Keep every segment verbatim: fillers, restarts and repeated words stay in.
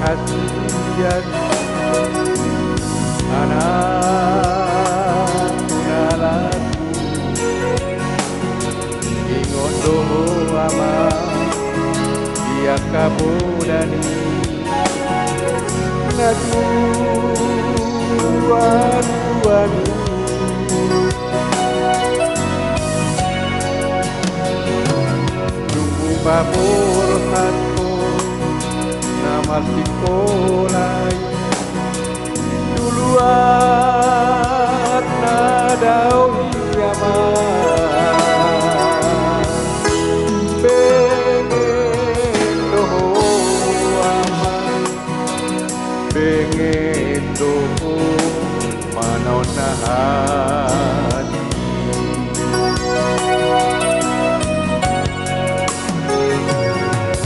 Kasihan anakku na laku, ingot do ho ama, di angka podan i na tuatua ni. Dung hupaborhat ho na marsikola i, tu luat na dao i ama, pengen do ho ama, pengen do ho manaon na hati.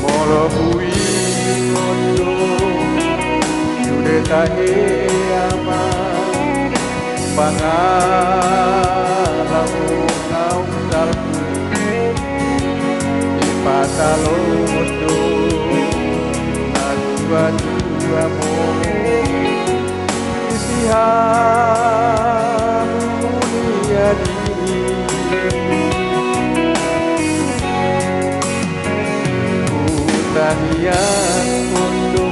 Molo huingot do sude tahe ama, pangalahon naung salpu, dipatalos do na tuatuamon. Isi hamu ni adi, hutangianghon do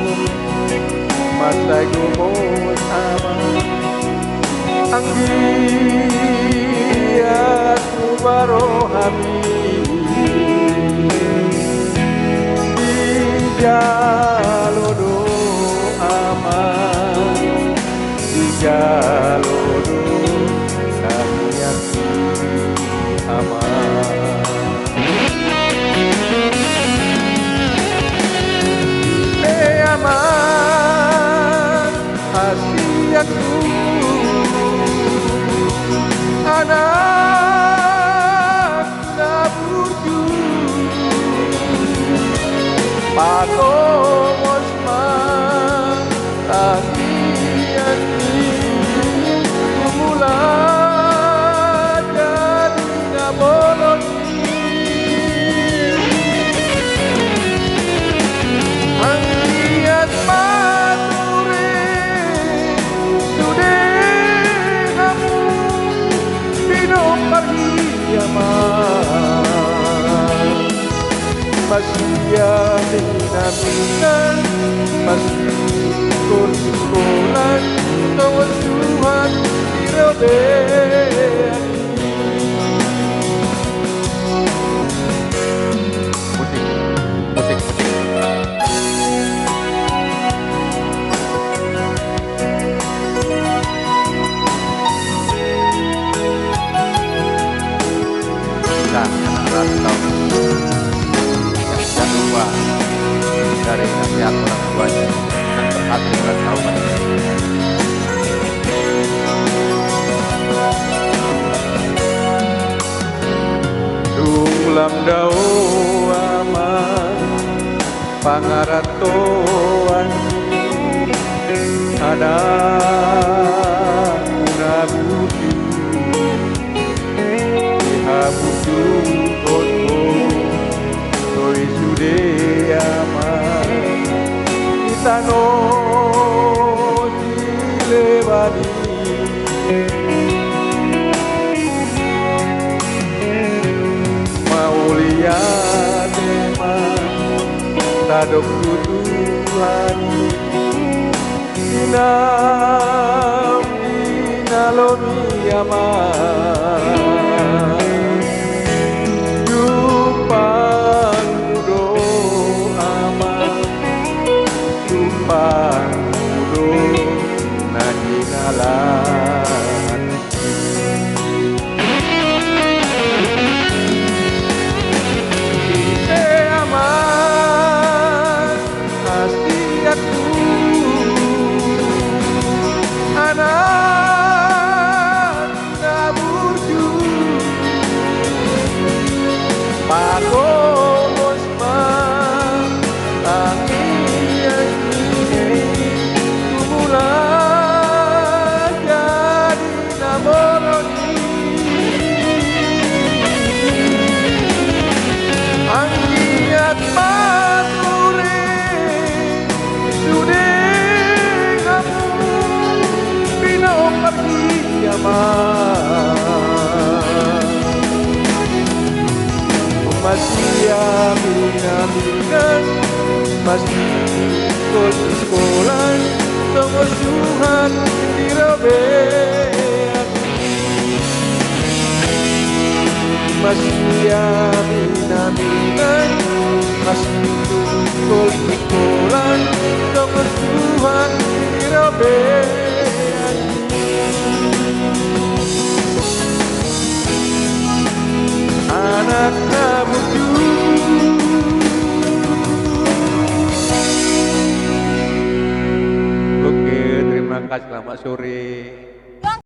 mansai gomos ama, anggiat hubaru hami dijalo do ama. Dijalo do hasiangan i ama. Pe ama, hasiangan i, anak na burju, patomus ma tangiang i, mulak jadi na bolon i. Anggiat ma ture sude hamu pinompar i ama. Pasian i na minang, pasingkol singkolan, tongon Tuhan i robean i. Musik, musik, musik. Nah, anak rantau. Yang tidak lupa dari nasihat orang tuanya dan berhasil merantau. Dung lam dao ama pangarantoan, anakku na burju, dihaburjuhon ho do i sude ama, di tano di leban i. Mauliate ma tadok tu Tuhan i, di na pinalom i ama. Jumpangmu do ama, jumpangmu do na hinalaan. Ise ama hasiangan i, anak na burju, pako Masihol sikola, songon suhat di robean. Masiaminaminan, masihol sikola, songon suhat di robean. Anak na burju. Oke, terima kasih. Selamat sore.